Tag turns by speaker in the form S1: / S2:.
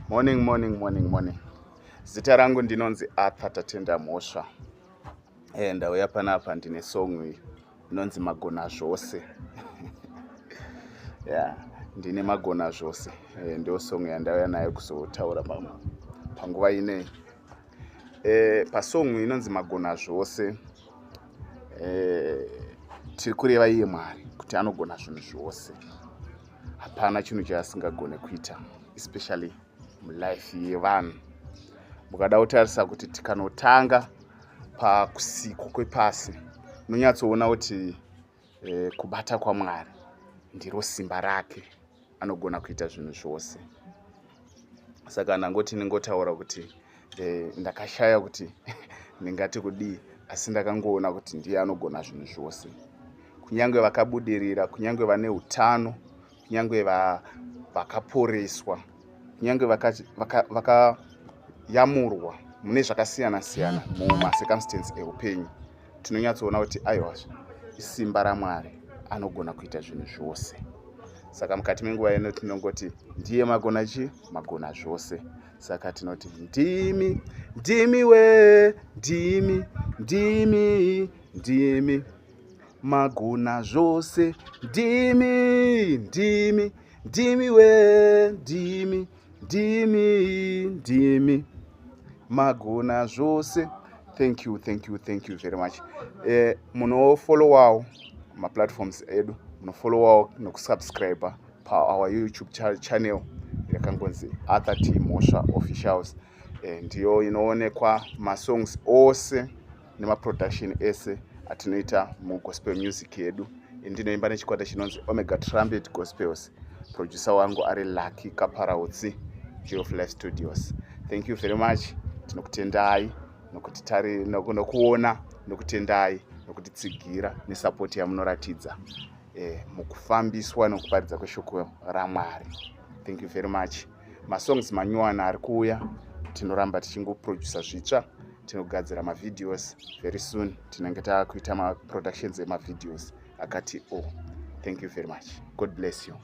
S1: Morning, morning, morning, morning. Zita rangu ndinonzi Arthur Tatenda Mhosva. Ndauya panapa ndine song inonzi Magona Zvose. Yeah, ndine Magona Zvose. Ndio song yandauya nayo kuzotaura panguva ineyi. Pasong inonzi Magona Zvose, tiri kureva iye Mwari kuti anogona zvinhu zvose. Hapana chinhu chaasingagone kuita, especially mulife yevanhu. Mukada kutarisa kuti tikanotanga pakusikwa kwepasi, unonyatsoona kuti kubata kwaMwari ndiro simba rake, anogona kuita zvinhu zvose. Saka ndangoti ndingotaura kuti ndakashaya kuti ndingati kudii, asi ndakangoona kuti ndiye anogona zvinhu zvose. Kunyange vakabudirira, kunyange vane utano, kunyange vakaporeswa, kunyange vakayamurwa mune zvakasiyana siyana mumacircumstance eupenyu, tinonyatsoona kuti aiwa, isimba raMwari, anogona kuita zvinhu zvose. Saka mukati menguva ino tinongoti ndiye magona chi magona zvose. Saka tinoti ndimi, ndimi we, ndimi, ndimi, ndimi magona zvose, ndimi, ndimi, ndimi we, ndimi, ndimi, ndimi magona zvose. Thank you, thank you, thank you very much. Munofollowawo maplatforms edu, munofollowawo nokusubscribe paour YouTube channel yakangonzi Arthur T Mhosva Officials. Ndiyo inoonekwa masongs ose nemaproduction ese atinoita mugospel music yedu. Ndinoimba nechikwata chinonzi Omega Trumpet Gospels. Producer wangu ari Lucky Kaparautsi, Joy of Life Studios. Thank you very much. Tinokutendai nokuona, nokutendai nokutitsigira nesapoti yamunoratidza mukufambiswa nokuparidza kweshoko raMwari. Thank you very much. Masongs manyuwana ari kuuya, tinoramba tichingoprodusa zvitsva, tinogadzira mavideos. Very soon tinenge taakuita maproductions emavideos akati o oh. Thank you very much. God bless you.